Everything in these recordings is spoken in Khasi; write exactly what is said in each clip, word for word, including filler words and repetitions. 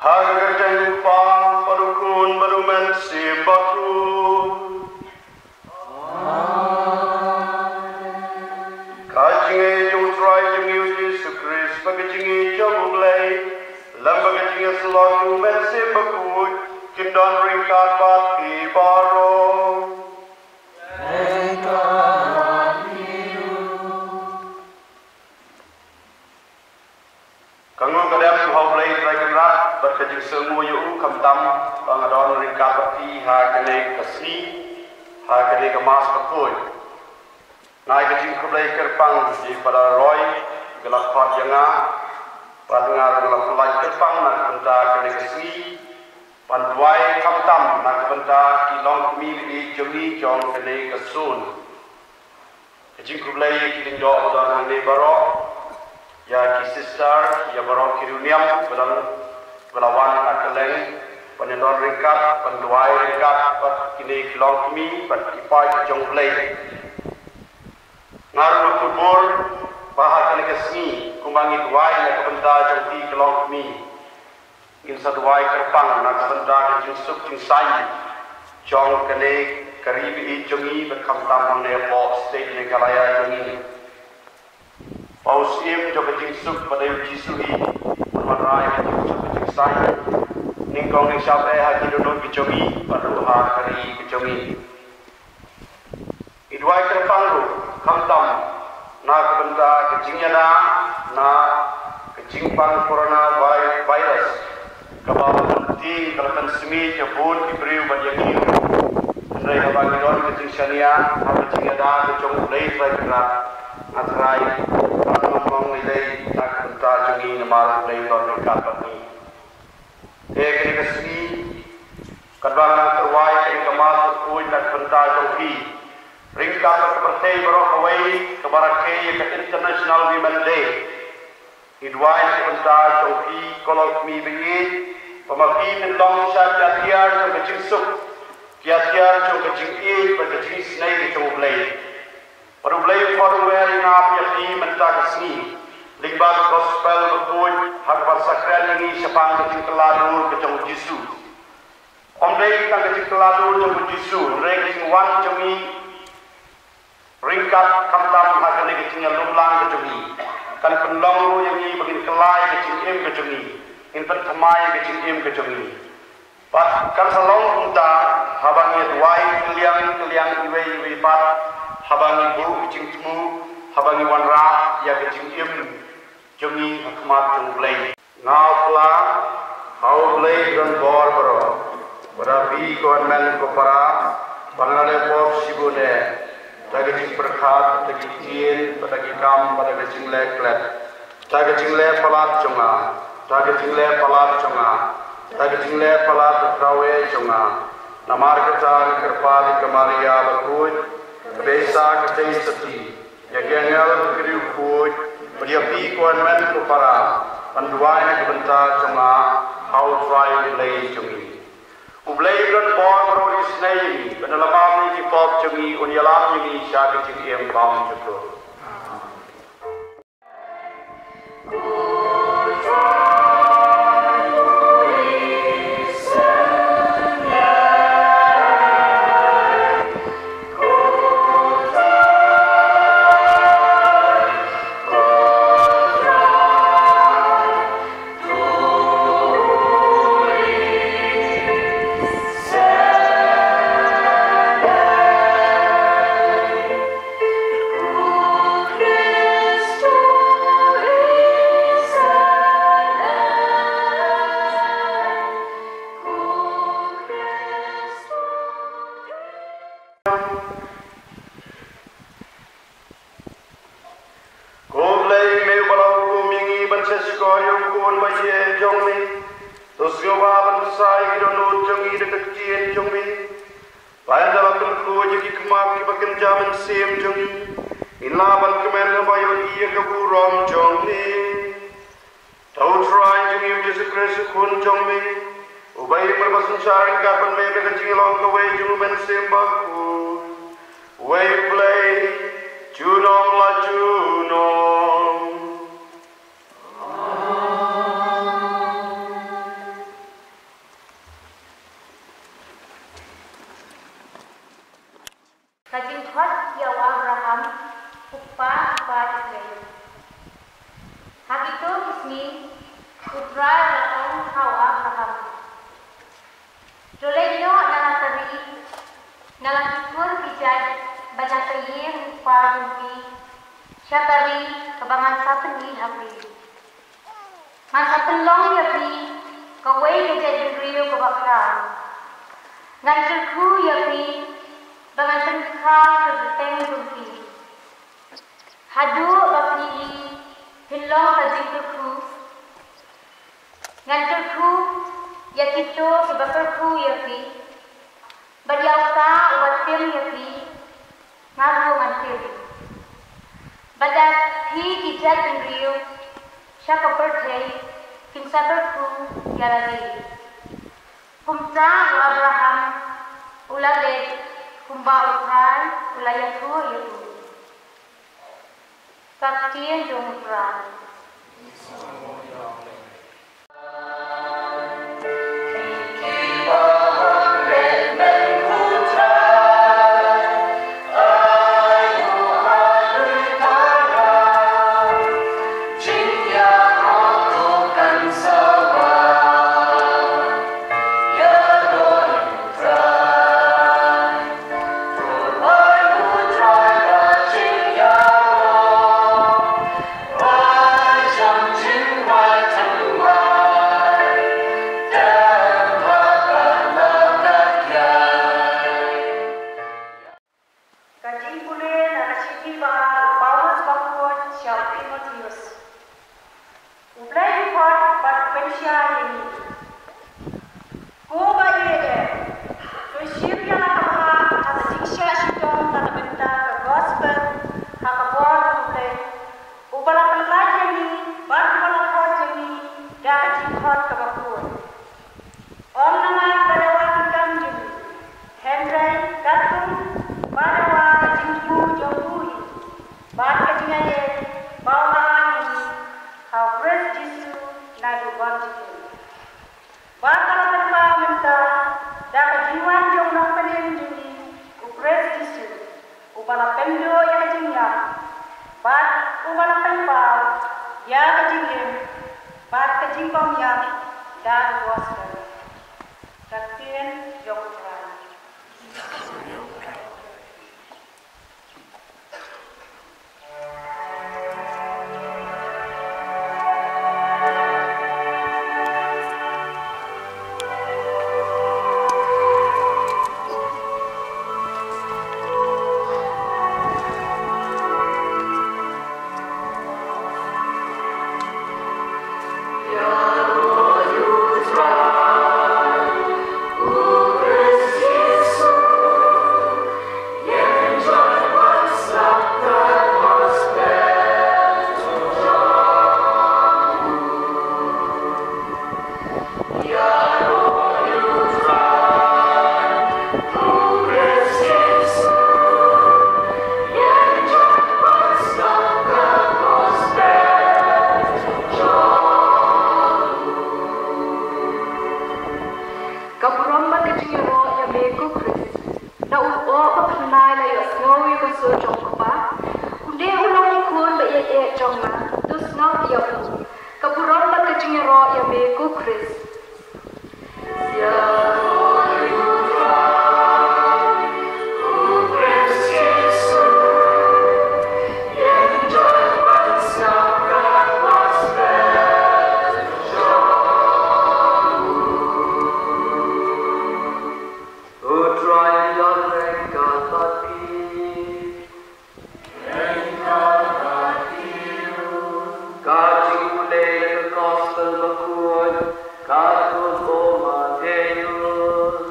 Ha ka kyrteng u Kpa bad u Khun bad u Mynsiem Bakhuid. Ka jingïeit jong u Trai jong ngi u Jisu Khrist bad ka jingïeit jong u Blei, lem bad ka jingïasyllok jong u Mynsiem Bakhuid, kin don ryngkat bad phi baroh. Ka nguh ka dem ha u Blei Trai Kynrad bad ka jingsngew ïa u khamtam ba nga don ryngkat bad phi ha kane ka sngi, ha kane ka Mass bakhuid. Nga ai ka jingkhublei kyrpang ïa i Father Roy, ba la khot ïa nga, bad nga ruh nga la pynlait kyrpang na ka bynta kane ka sngi, ban duwai khamtam na ka bynta ki longkmie ba-ïeit jong ngi jong kane ka zone. Ka jingkhublei ïa ki lyngdoh ba don hangne baroh, ïa ki sister, ïa baroh ki riewniam ba don, ba la wan na kylleng, ban ïadon ryngkat, ban duwai ryngkat bad kine ki longkmie bad ki paid jong u Blei. Nga ruh nga kyrpad ba ha kane ka sngi, kumba ngi duwai na ka bynta jong phi ki longkmie, ngin sa duwai kyrpang na ka bynta ka jingsuk jingsaiñ jong kane ka ri ba-ïeit jong ngi bad khamtam hangne hapoh state Meghalaya jong ngi. Ba u Syiem jong ka jingsuk ba dei u Jisu hi un wanrah ïa ka jingsuk ka jingsaiñ nyngkong nyngshap eh ha ki dohnud ka jong ngi bad ruh ha ka ri ka jong ngi. Ngi duwai kyrpang ruh khamtam na ka bynta ka jingïada na ka jingpang corona vi-, virus, kaba ha ka tieng ka la pynsmit ïa bun ki briew bad ïa ngi ruh. Hynrei haba ngi don ka jingshaniah ha ka jingïada ka jong u Blei Trai Kynrad, nga tharai ba ngam long lei lei na ka bynta jong ngi namar u Blei u don ryngkat bad ngi. Te kane ka sngi, katba nga tyrwa ïa kane ka Mass bakhuid na ka bynta jong phi, ryngkat bad ka pyrthei baroh kawei kaba rakhe ïa ka International Women Day, ngi duwai na ka bynta jong phi ki longkmie ba-ïeit, ba ma phi phin long shisha ki atiar jong ka jingsuk, ki atiar jong ka jingïeit bad ka jingisynei ka jong u Blei. Bad u Blei u khot ruh ïa nga bad ïa phi mynta ka sngi lyngba ka Gospel bakhuid, ha kaba sa kren ïa ngi shaphang ka jingkylla dur ka jong u Jisu. Ym dei tang ka jingkylla dur jong u Jisu, hynrei ka jingwan jong ngi ryngkat khamtam ha kane ka jingïalum lang ka jong ngi kan pynlong ruh ïa ngi ba ngin kylla ïa ka jingim ka jong ngi, ngin pynthymmai ïa ka jingim ka jong ngi. Bad kan sa long kumta haba ngi duwai kylliang kylliang iwei iwei pat, haba ngi buh ka jingthmu, haba ngi wanrah ïa ka jingim jong ngi ha khmat jong u Blei. Nga u Pla, ha u Blei u don bor baroh, bad ha phi ko hynmen ko para, ba nga la leh pop shibun eh, da ka jingpyrkhat, da ki ktien, bad da ki kam, bad da ka jingleh klet. Da ka jingleh palat jong nga, da ka jingleh palat jong nga, da ka jingleh palat u khlaw eh jong nga. Namar kata nga kyrpad ïa ka Maria bakhuid, ka Beisa ka Theisotti, ïa ki angel bad ki riewkhuid, bad ïa phi ko hynmen ko para, ban duwai na ka bynta jong nga ha u Trai u Blei jong ngi. U Blei u don bor baroh, isynei ïa ngi, bad un ïalam ïa ki pop jong ngi, un ïalam ïa ngi sha ka jingim bymjukut. Ko Blei, me uba la hukum ïa ngi ban sngewsih ïa u Khun ba ïeit jong me, to sngewbha ban pynshai ïa ki dohnud jong ngi da ka ktien jong me, ba ynda la pynkhuid ïa ki khmat kiba kynja mynsiem jong ngi, ngin lah ban kmen haba ïohi ïa ka burom jong me. Da u Trai jong ngi u Jisu Khrist u Khun jong me, uba im bad uba synshar ryngkat bad me da ka jinglong kawei jong u Mynsiem Bakhuid, uwei u Blei, junom la junom. Ka jingkhot ïa u Abraham, u kpa, u kpa Israel. Ha kito ki sngi, u Trai u la ong ha u Abraham, to leit noh na la ka ri, na la ki kur ki jait, bad na ka ïing u kpa jong phi, sha ka ri kaba ngan sa pyni ha phi. Ngan sa pynlong ïa phi kawei ka jaitbynriew kaba khlaw. Ngan kyrkhu ïa phi, ba ngan pynkha ïa ka kyrteng jong phi. Haduh ba phi hi phin long ka jingkyrkhu, ngan kyrkhu ïa kito kiba kyrkhu ïa phi, bad ïa uta uba tim ïa phi, nga ruh ngan tim. Bad da phi ki jaitbynriew sha ka pyrthei kin sa kyrkhu ïa lade. Kumta u Abraham u la leit kumba u Trai u la ïathuh ïa u. Ka ktien jong u Trai. Ka jingpule na ka shithi ba ar u Paulus bakhuid sha u Timotheus. U Blei u khot bad u pynshai ïa ngi. Ko ba ïeit eh, to shim ïa la ka bha ha ka jingshah shitom na ka bynta ka gospel ha ka bor u Blei, uba la pynlait ïa ngi bad uba la khot ïa ngi da ka jingkhot kaba khuid. Ym namar ka dawa ki kam jong ngi, hynrei katkum ba dawa ka jingthmu jong u hi, bad ka jingïaid ba u la ai ïa ngi ha u Khrist Jisu naduh bymjukut. Bad ka la pynpaw mynta da ka jingwan jong u Nongpynim jong ngi u Khrist Jisu, uba la pynduh ïa ka jingïap, bad uba la pynpaw ïa ka jingim bad ka jingpynïap da u gospel. Ka ktien jong u Trai. Ka burom bad ka jingïaroh ïa me ko Khrist. Na u lyoh ba phyrnai la ïohsngew ïa ka sur jong u Kpa. Une u long u khun ba ïeit jong nga, to sngap ïa u. Ka burom bad ka jingïaroh ïa me ko Khrist. U Trai un ïaid ryngkat bad phi. Ka jingpule na ka Gospel Bakhuid katkum u Mathaios.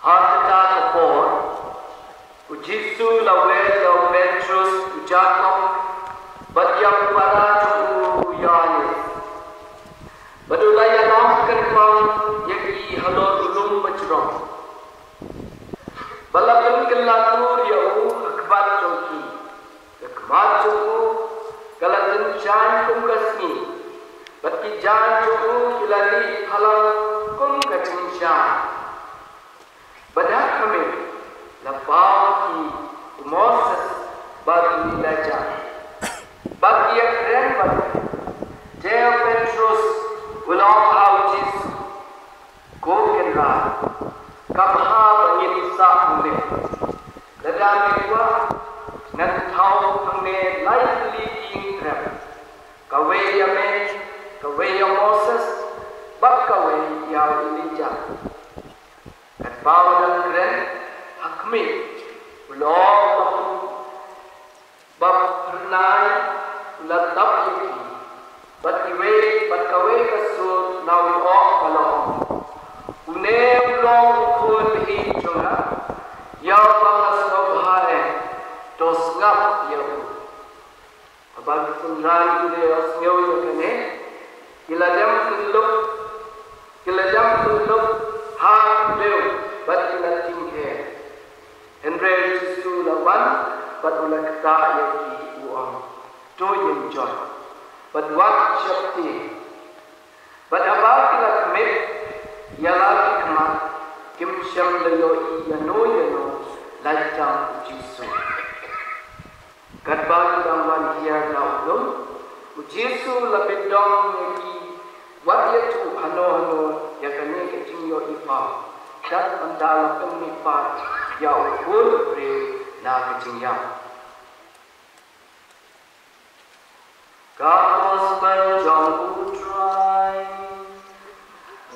Ha kata ka por, u Jisu u la wad ïa u Petrus, u Jakob, bad ïa u para jong u, u Ïoannis. Bad u la ïalam kyrpang ïa ki halor u lum bajrong. Bad la pynkylla tur ïa u Bad jong u ka la jynshaiñ kum ka sngi, bad ki jaiñ jong u ki la lih phalang kum ka jynshaiñ. Bad ha khmih la paw ïa ki u Moses bad u Elijah. Bad ki ïakren bad u, te u Petrus u la ong ha u Jisu, Ko Kynrad, kam bha ba ngin sah kumne. Lada me kwah, ngan thaw hangne lai tylli ki ïing trep, kawei ïa me, kawei ïa u Moses, bad kawei ïa u Elijah. Katba u dang kren, ha khmih u la ong ba u bapher nai u la tap ïa ki. Bad iwei, bad kawei ka sur na u ïoh ka la ong, Une u long u Khun ïing jong nga, ïa uba nga sngewbha eh, to sngap ïa u. Haba ki synran ki la ïohsngew ïa kane, ki la dem kyllup, ki la dem kyllup ha khyndew bad ki la tieng her. Hynrei u Jisu u la wan bad u la ktah ïa ki, u ong, To ïeng jot bad wat sheptieng. Bad haba ki la khmih ïa la ki khmat, kim shym la ïohi ïano ïano lait tang u Jisu. Katba ki dang wan hiar na u lum, u Jisu u la pyndonkam ïa ki, wat ïathuh hano hano ïa kane ka jingïohi paw, kat haba la pynmih pat ïa u khun briew na ka jingïap. Ka Gospel jong u Trai.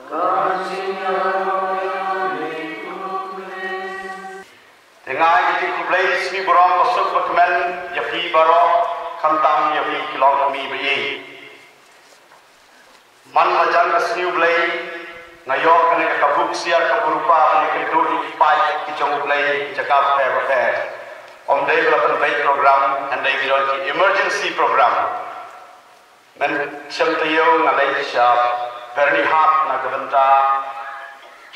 Ka jingïarap ïa u Khrist. Te nga ai ka jingkhublei sngi burom basuk bakmen ïa phi baroh, khamtam ïa phi ki longkmie ba ïeit. Man la jan ka sngi U Blei, nga ïoh kane ka buk ksiar ka burom ba kane ka dur ki paid ki jong U Blei ki jaka bapher bapher. Ym dei ba la pynbeit program, hynrei ki don ki emergency program. Mynshem taïew nga leit sha Byrnihat na ka bynta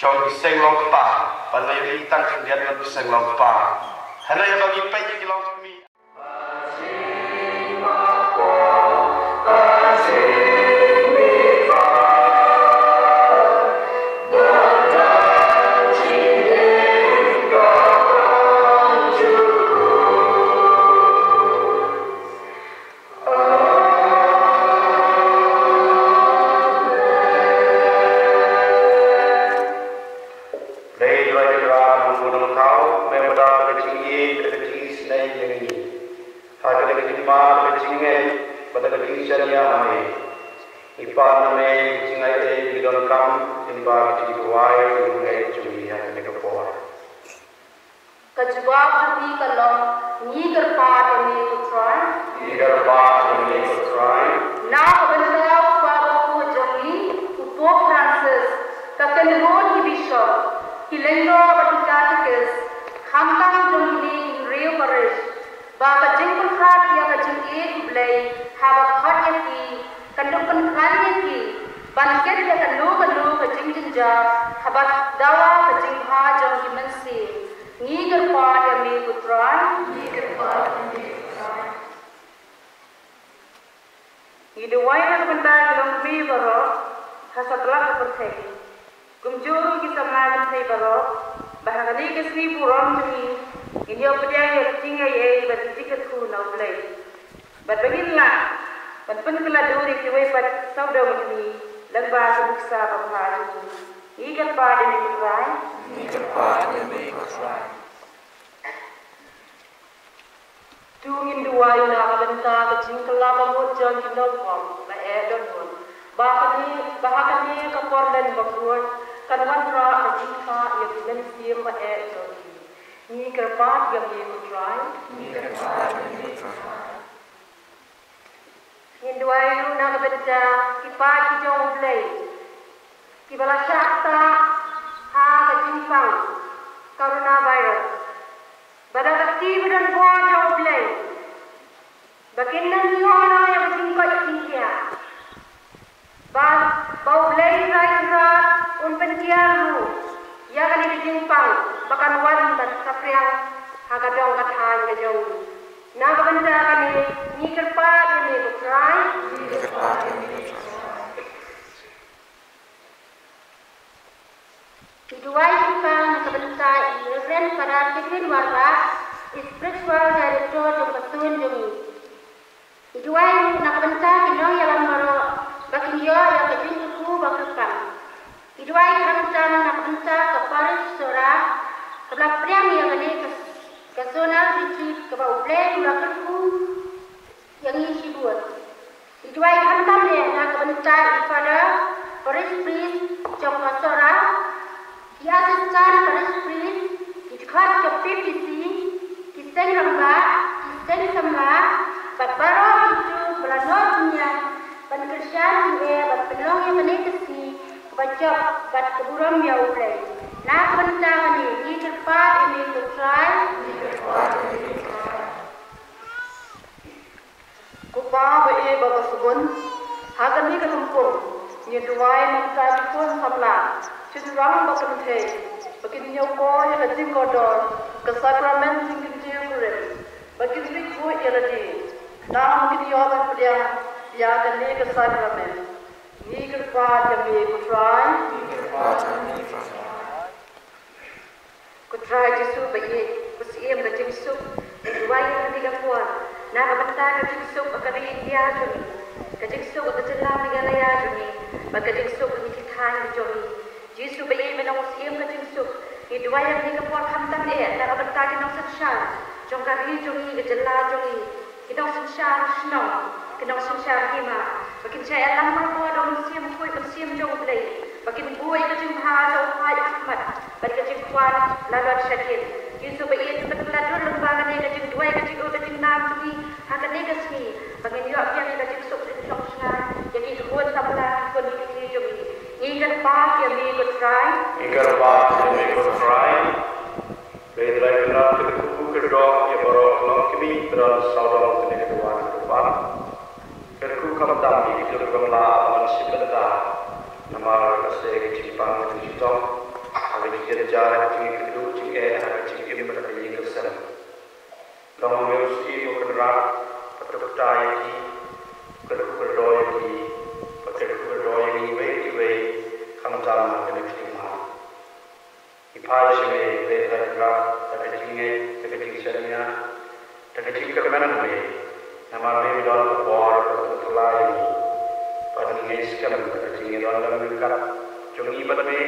jong ki seng long kpa, ba la ïohi tang khyndiat ngut ki seng long kpa. Hynrei haba ngi peit ïa ki longkmie. Dei Trai Kynrad, Nongbuh Nongthaw, me ba don ka jingïeit, ka jingisynei ïa ngi. Ha kane ka jingma, ka jingngeit, bad ka jingshaniah ha me, ngi pan na me ka jingai ei, ka jingdonkam, lyngba ka jingduwai jong u Blei jong ngi ha kane ka por. Ka jubab jong ngi ka long, ngi kyrpad ïa me ko Trai. Ngi kyrpad ïa me ko Trai. Na ka bynta u Kpa bakhuid jong ngi, u Pope Francis, ka kynhun ki bishop, ki lyngdoh bad ki katekist, khamtam jong kine ki hynriew parish, ba ka jingpyrkhat ïa ka jingïeit U Blei haba khot ïa ki, kan dei ban kren ïa ki ban kit ïa kano kano ka jingjynjar haba dawa ka jingbha jong ki mynsiem. Ngi kyrpad ïa me ko Trai. Ngi kyrpad ïa me ko Trai. Ngi duwai na ka bynta ki longkmie baroh ha satlak ka pyrthei. Kumjuh ruh ki samla kynthei baroh, ba ha kane ka sngi burom jong ngi, ngin ïoh pdiang ïa ka jingaiei bad ka jingkyrkhu na U Blei. Bad ba ngin lah ban pynkylla dur ïa kiwei pat sawdong jong ngi lyngba ka nuksa kaba bha jong ngi. Ngi kyrpad ïa me ko Trai. Ngi kyrpad ïa me ko Trai. To ngin duwai na ka bynta ka jingkylla bamut jong ki nongkhong ba eh don bun, ba kane, ba ha kane ka por len bakhuid kan wanrah ka jingkhah ïa ki mynsiem ba eh jong ki. Ngi kyrpad ïa me ko Trai. Ngi kyrpad ïa me ko Trai. Ngin duwai ruh na ka bynta ki paid ki jong U Blei kiba la shah ktah ha ka jingpang coronavirus. Ba da ka kti ba donbor jong U Blei, ba kin nang ïoh noh ïa ka jingkoit jingkhiah. Ba, ba U Blei Trai Kynrad un pyntiar ruh ïa kane ka jingpang ba kan wan ban saphriang ha ka dong ka thaiñ ka jong ngi. Na ka bynta kane, ngi kyrpad ïa me ko Trai. Ngi duwai kyrpad na ka bynta i Reverend Father Edwin Warbah, i spiritual director jong ka zone jong ngi. Ngi duwai ruh na ka bynta ki nongïalam baroh ba kin ïoh ïa ka jingkyrkhu ba kyrpang. Ngi duwai khamtam na ka bynta ka parish Sohra kaba la pdiang ïa kane ka, ka zonal retreat kaba U Blei u la kyrkhu ïa ngi shibun. Ngi duwai khamtam eh na ka bynta i Father, Parish Priest jong ka Sohra, ki Assistant Parish Priest, ki dkhot ka P P C, ki seng rangbah, ki seng samla, bad baroh kito ba la noh synñiang ban kyrshan jingeh bad pynlong ïa kane ka sngi kaba jop bad ka burom ïa U Blei. Na ka bynta kane ngi kyrpad ïa me ko Trai. Ko Pa ba ïeit bad ba sbun, ha kane ka lympung ngi duwai na ka bynta ki khun samla shynrang ba kynthei ba kin ïoh kor ïa ka jingkordor ka sakramen jingkyntiew kurim, ba kin ri khuid ïa lade namar ba kin ïoh ban pdiang ïa kane ka sakramen. Ngi kyrpad ïa me ko Trai. Ko Trai Jisu ba ïeit, ko Syiem ka jingsuk, ngi duwai ïa kane ka por na ka bynta ka jingsuk ka ri India jong ngi, ka jingsuk ka jylla Meghalaya jong ngi, bad ka jingsuk kine ki thaiñ jong ngi. Jisu ba ïeit, me long u Syiem ka jingsuk, ngi duwai ïa kane ka por khamtam eh na ka bynta ki nongsynshar jong ka ri jong ngi, ka jylla jong ngi, ki nongsynshar shnong, ki nongsynshar hima, ba kin shah ïalam marwei da u Mynsiem Bakhuid, Mynsiem jong U Blei, ba kin buh ïa ka jingbha jong U Kpa ha khmat bad ka jingkwah la lut shadien. Jisu ba ïeit, to pynkylla dur lyngba kane ka jingduwai, ka jingduh, ka jingnam jong ngi ha kane ka sngi, ba ngin ïoh biang ïa ka jingsuk jingpynlong shngain ïa ki khun samla, ki khun ki kti jong ngi. Ngi kyrpad ïa me ko Trai. Ngi kyrpad ïa me ko Trai. Ba ïa Trai Kynrad kyrkhu kyrdoh ïa baroh ki longkmie ba don sawdong kane ka duwan kyrpad. Kyrkhu khamtam ïa kito kiba ymlah ban shim bynta namar ka jingpang ka jingshitom, ha ka jingjynjar, ha ka jingkyrduh jingeh, ha ka jingim bad ha ka ïing ka sem. Long me u Syiem uba Kynrad, ba to kyrta ïa ki, kyrkhu kyrdoh ïa ki, ba kyrkhu kyrdoh ïa ngi iwei pa iwei, khamtam ha kane ka jingma. Ngi phai sha me, Blei Trai Kynrad, da ka jingngeit, da ka jingshaniah, da ka jingkyrmen me. Namar me, me don ka bor, ka jingphylla ïa ngi. Bad ngi ngeit skhem ba ka jingïadon ryngkat jong ngi bad me,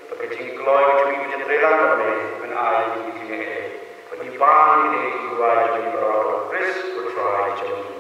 bad ka jingkloi jong ngi ban ïatreilang bad me, men ai ïa ngi ka jingaiei. Bad ngi pan ïa kine ki jingduwai jong ngi baroh ha u Khrist u Trai jong ngi.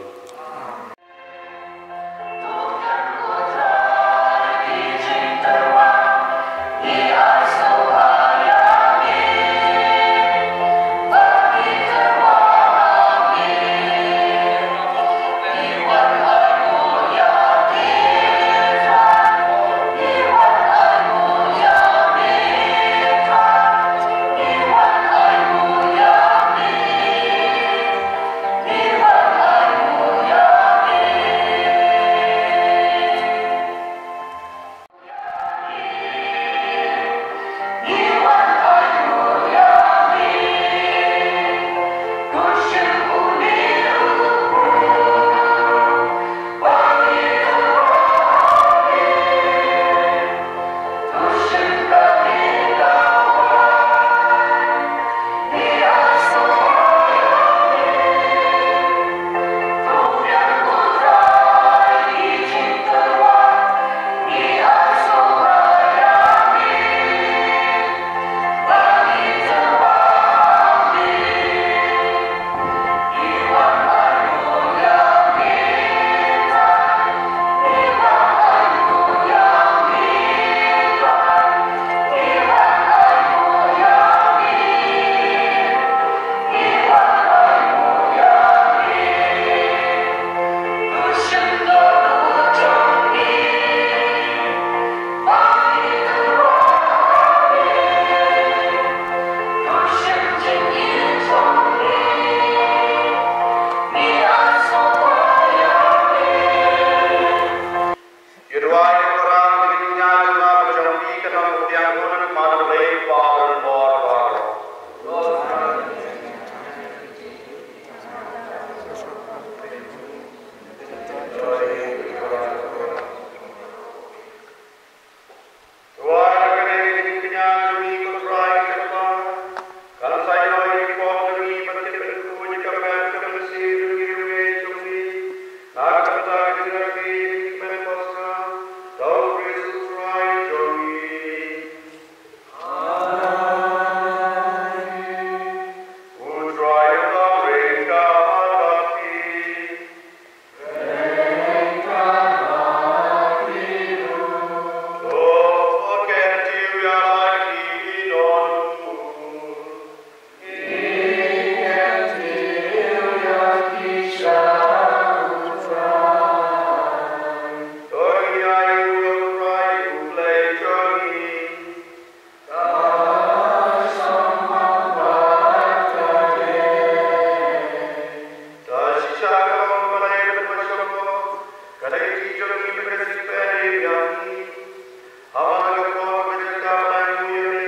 Ha ka por ba ka jaka ba la ïohi ïa me,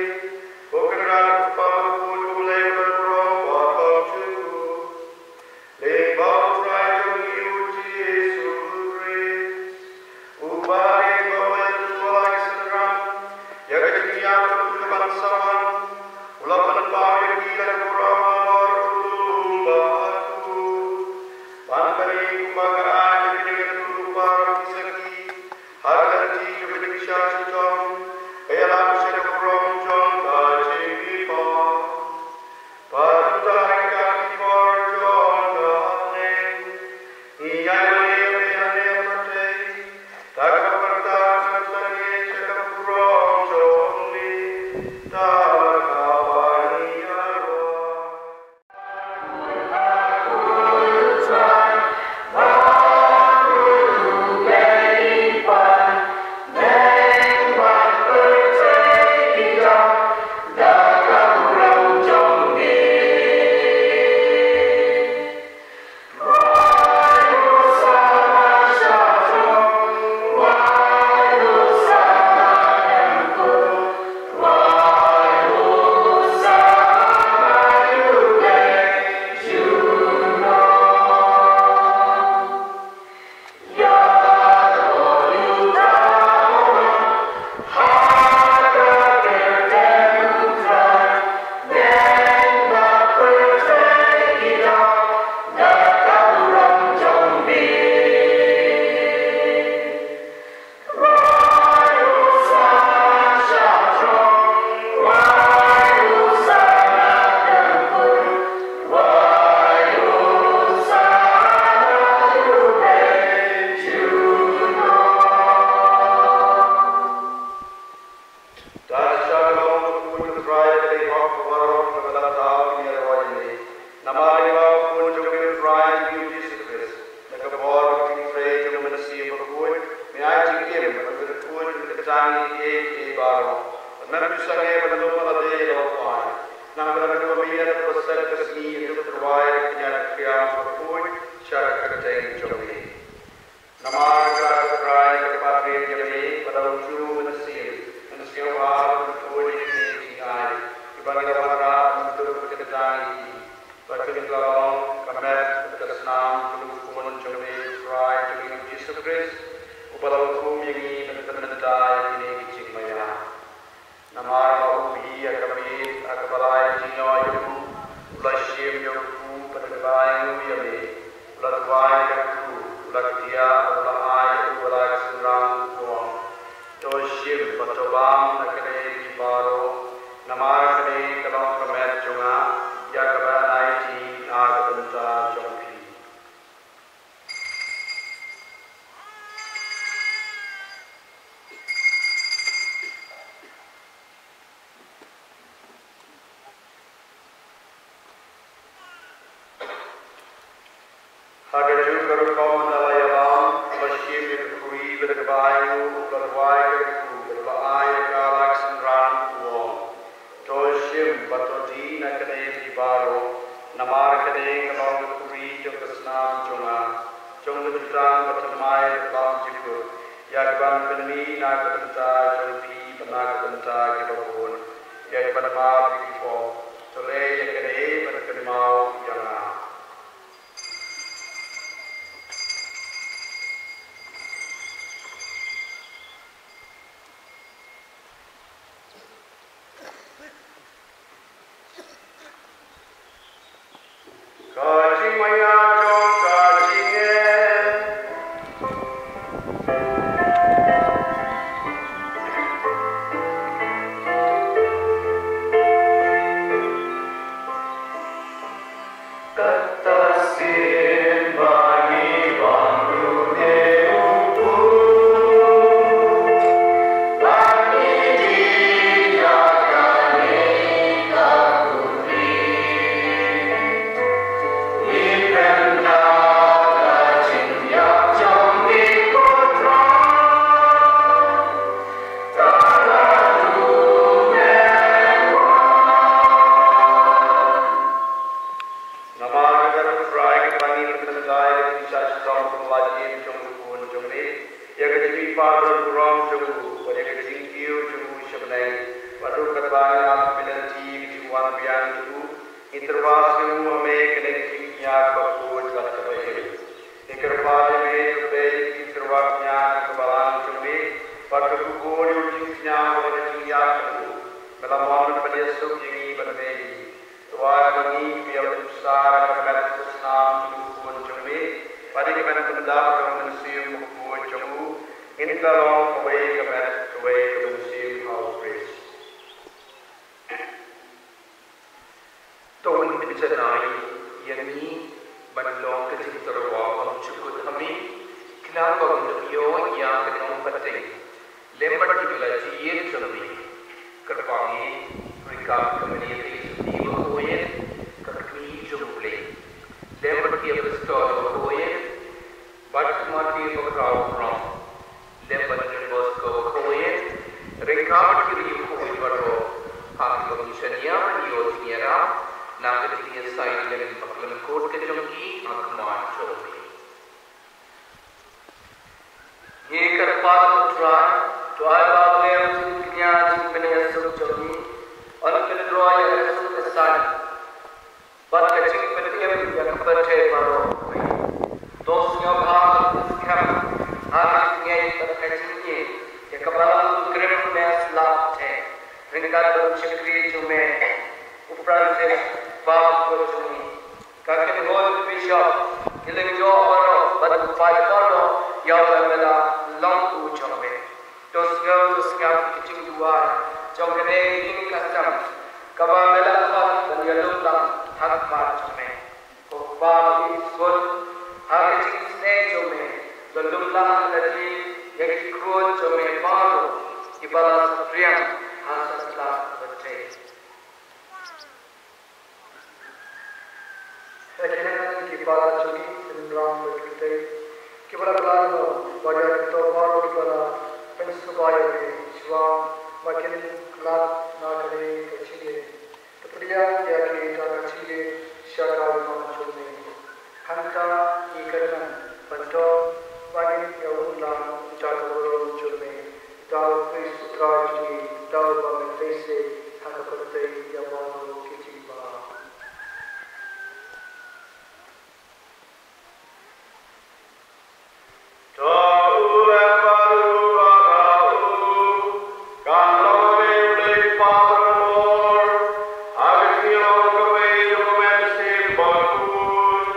ko Kynrad, ko Kpa bakhuid, ko Blei uba la burom, wat bam jur. Lyngba U Trai jong ngi U Jisu Khrist, uba ha ka ïing ba u la ïathuh ha la ki synran ïa ka jingïap bad ka ban sa wan, u la pynpaw ïa ngi da ka burom halor u lum bahaduh. Bad kane kumba ka aiñ ïa ka jingïathuhlypa ki sakhi ha ka lynti jong ka jingshisha jong, ka ïalam sha ka burom jong ka jingmihpat. Bad uta ha ki por jong ka bneng, ngi ïa ïohi ïa me ha ne ha pyrthei, da kaba pyrta ka jingïeit sha ka burom jong me, da kaba ngi ïaroh. Tang sha ka long bakhuid U Trai, ka dei hok baroh kaba la thaw ïa ka roi ne. Namar ïa ka bakhuid jong U Trai U Jisu Khrist, na ka bor ka jingtrei jong U Mynsiem Bakhuid, me ai jingim bad me kyrkhu ïa ka tang ïa kiei kiei baroh. Bad mem ju sangeh ban lum ïa lade ïa la u phai. Nang ba la ka dua mynta ka ba sed ka sngi ïa ka tyrwa ïa ka kñia ka khriam bakhuid sha ka kyrteng jong me. Namar ka Trai ka pat ïa me, bad da u Jiw Mynsiem, Mynsiem Bakhuid, ïa kine ki jingai kiba ngi la wanrah ban dur ka kyntang ïa ki, ba kin ïa la long ka met bad ka snam jong u Khun jong me U Trai jong ngi U Jisu Khrist, uba la hukum ïa ngi mynta mynta ïa kine ki jingmaïa. Namar ba u hi ha ka miet ha kaba la ai jingïoh ïa u, u la shim ïa u kpu bad u la ainguh ïa me, u la duwai ïa u kpu, u la kdiah bad u la ai ïa u ha la ka synran, u ong: To shim bad to bam na kane phi baroh, namar kane ka long ka met jong nga, ïa kaba ngan aiti ha ka bynta jong phi. Ha kajuh ka rukom ynda la ïalam, u la shim ïa ka khuri bad kaba ainguh, u la duwai ïa ka kpu bad u la ai ïa ka ha la ka synran, u ong: To shim bad to dih na kane phi baroh, namar kane ka long ka khuri jong ka snam jong nga, jong ka jutang bathymmai bad bymjukut, ïa kaban pynmih na ka bynta jong phi bad na ka bynta kiba bun, ïa kaban map ïa ki pop. To leh ïa kane ban kynmaw ïa nga. Ka jingmaïa jong ka jingeh. Tyrwa sngewbha me kane ka jingkñia kaba khuid bad kaba im. Ngi kyrpad ïa me to peit ïa ki tyrwa kñia ha ka balang jong me bad to kubur ïa u jingkñia bad ka jingïap jong u. Me la mon ban pynïasuk ïa ngi bad me hi. To ai ba ngi kin ïa pynbsa ïa ka met ka snam jong u Khun jong me bad ïa ka met pyndap jong u Mynsiem Bakhuid jong u. Ngin ïa long kawei ka met kawei ka mynsiem ha u Khrist. To un pynjanai ïa ngi ban long ka jingtyrwa bymjukut ha me, khnang ba ngin ym ïoh ïa ka nongpateng lem bad kiba la jied jong me. Kyrpang ïa ngi ryngkat ka Mari ka Joseph bakhuid, ka kmie jong U Blei, lem bad ki apostol bakhuid, bad ki martir bakhraw barom, lem bad Don Bosco bakhuid, ryngkat bad ki riewkhuid baroh, ha kiba ngi shaniah ban ïoh jingïarap na ka jingïasai lem bad lyngkot ka jong ki ha khmat jong me. Ngi kyrpad, ko Trai, to ai ba ïa ka jingkñia jingpynïasuk jong ngi yn kynroh ïa ka suk ka saiñ bad ka jingpynim ïa ka pyrthei baroh. To sngewbha ban skhem ha ka jingngeit bad ka jingïeit ïa ka Balang Kynrad Mess Lapthe, ryngkat bad u shakri jong me u Francis, Pap jong ngi, ka kynhun bishop, ki lyngdoh baroh bad u paid baroh ïa uba me la long u jong me. To sngew, to sngap ïa ka jingduwai jong kane ka ïing ka sem kaba me la khot ban ïalum lang ha khmat jong me. Ko Kpa ba im suk, ha ka jingsneng jong me, to lum lang ha lade ïa ki khun jong me baroh kiba la saphriang ha satlak ka pyrthei. Ïa ki hynmen ki para jong ngi, ki nongïalam bad ki kynthei kiba la kylla jingmut, bad ïa kito baroh kiba la pynsngewbha ïa me shuwa ba kin klet na kane ka jingïeit. To pdiang ïa ki da ka jingïeit sha ka ïingmane jong me. Hangta ngi kyrmen ban don ba ngin ïa un lang da ka burom jong me. Da u Khrist u Trai jong ngi, da uba me pynïasoh ha ka pyrthei ïa baroh ki jingbha. To u leh baroh ba u kan long ne u leh pa ba mor ha ka jingïarap ka mei jong u Mynsiem Bakhuid.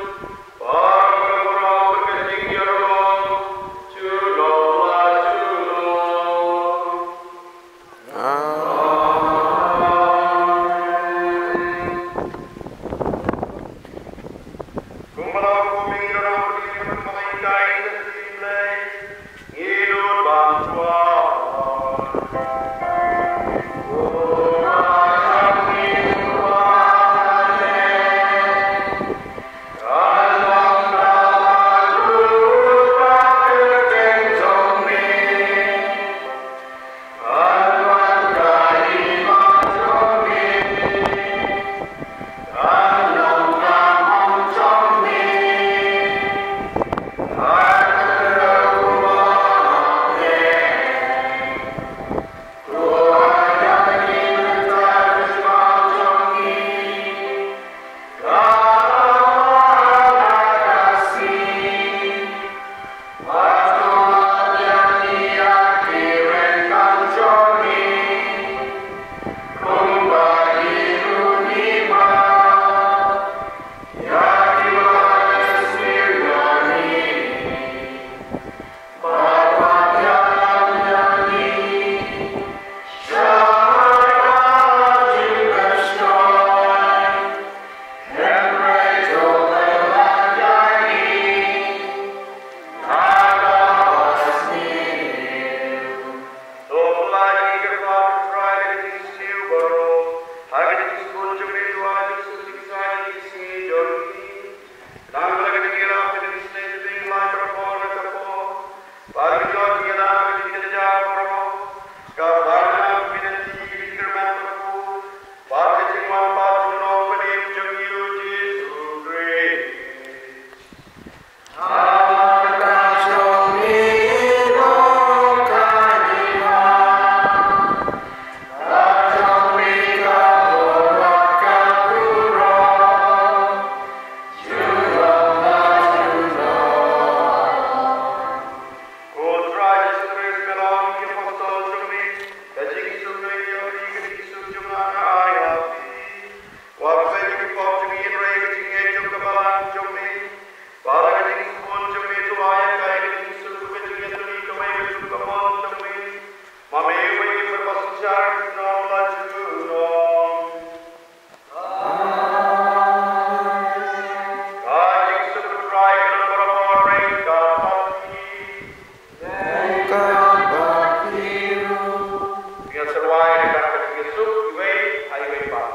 Junom la junom. Ka jingsuk U Trai ka long barabor, bad ka bad phi. Bad ka bad phi ruh. Ngin sa duwai ryngkat ka jingsuk iwei ha iwei pat.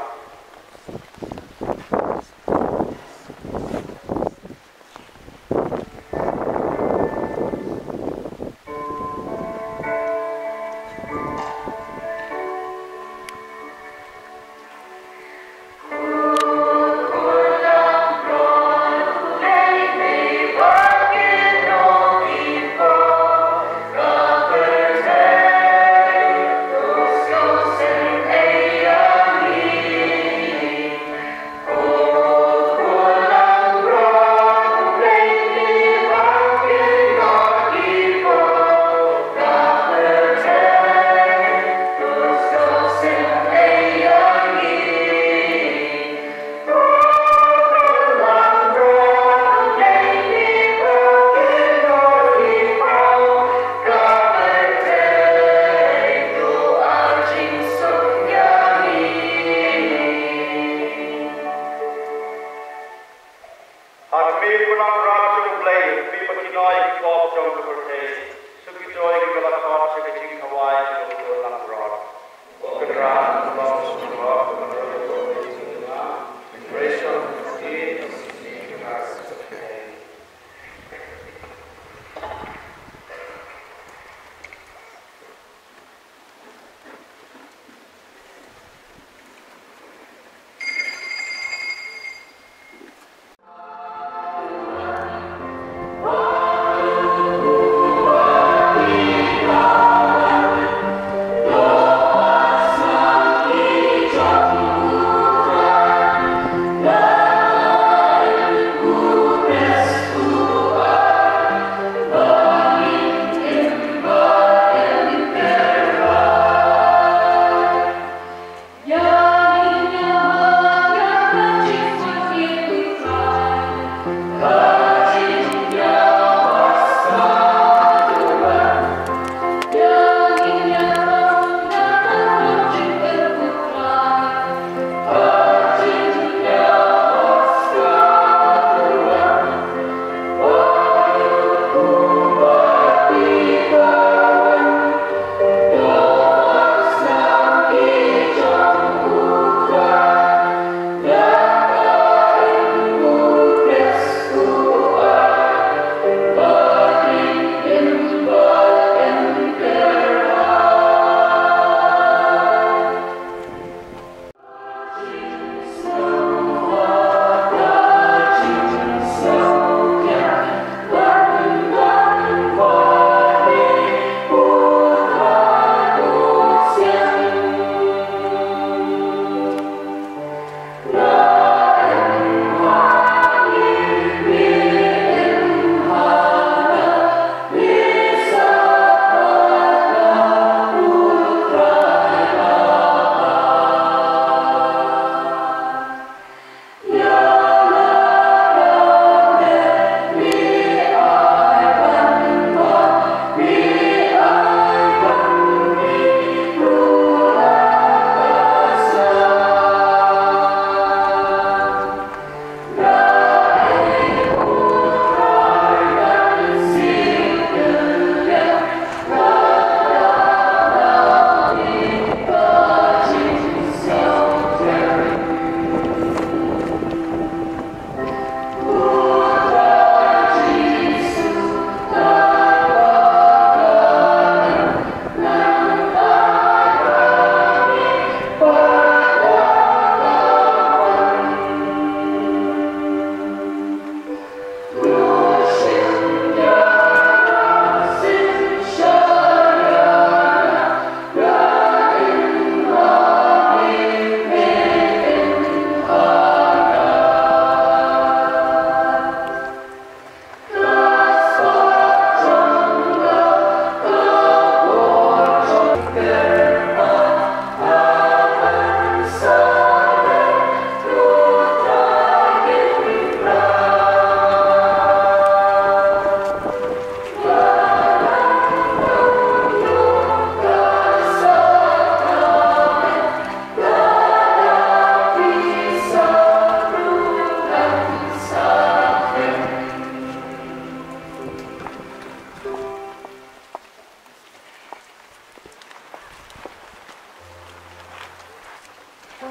To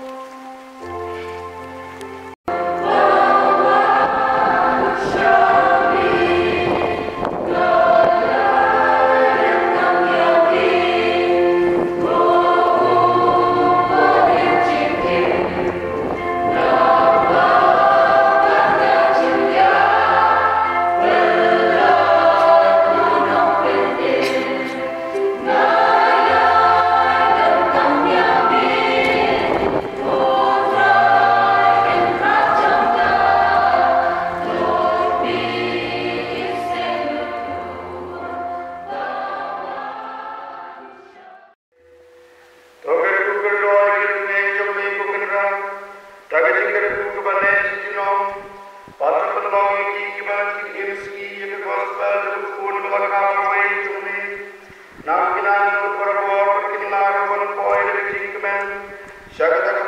kyrkhu kyrdoh ïa ki rynïeng jong me ko Kynrad, da ka jingkyrkhu kaba neh junom, bad to pynlong ïa ki kiba ki im sngi ïa ka gospel da ka khun ba la kha marwei jong me. Nang ki nang lut barabor ba kin lah ban poi da ka jingkmen sha kata ka